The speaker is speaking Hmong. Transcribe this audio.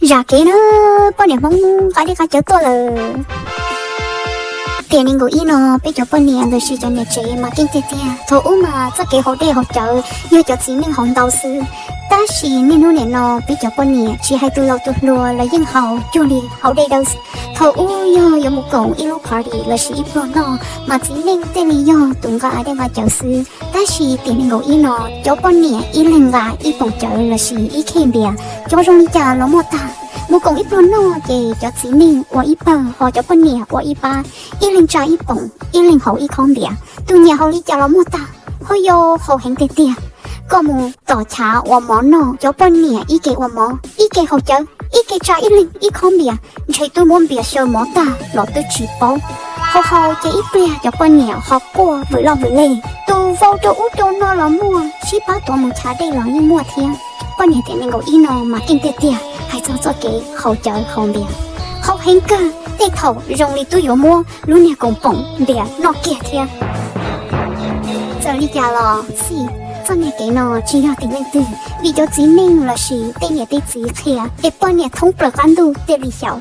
Zam kev na, poj niam Hmoob nqa dej nqa cawv tuaj lawm. Tiam nees nkaum ib no peb cov poj niam los sis cov niam tsev mas keej tiag tiag. Thaum ub mas txoj kev haus dej haus cawv yog cov txiv neej haus ntau xwb, tab sis niaj hnub nim no peb cov poj niam tsis hais tus laus tus hluas los yeej haus cuag li haus dej dawb xwb. Thaum ub yog yuav mus koom ib lub party los sis ib pluag noj mas txiv neej thiaj li yog tus nqa dej nqa cawv xwb, tab sis tiam nees nkaum ib no cov poj niam ib leeg nqa ib poom cawv los sis ib khej npias, cov zoo li cas los muaj tag. Mus koom ib pluag noj ces cov txiv neej ua ib pawg ho cov poj niam ua ib pab, ib leeg tsa ib poom ib leeg haus ib khob npias, tus nyiam haus li cas los muaj tag. Ho yog haus heev tiag tiag, koj mus tom chav ua mov noj cov poj niam ib ke ua mov ib ke haus cawv ib ke tsa ib leeg ib khob npias, ntshe twb muab npias xyaw mov tag los twb tsis paub. Haus haus ces ib pliag cov poj niam ho quaj vwm loj vwm leg, tus vau rau ub rau no los muaj, sib pab tuav mus chav dej los yeej muaj thiab. Poj niam tiam nees nkaum ib no mas keej tiag tiag, hais txog txoj kev haus cawv haus npias, haus heev kawg tej thaum zoo li twb yuav muab lub niag koom poom npias noj kiag thiab. Txawm li cas los xij, txoj niag kev no tsis yog tim leej twg, vim cov txiv neej los sis tej niam tej txiv qhia es poj niam thoob plaws qab ntuj thiaj li xyaum.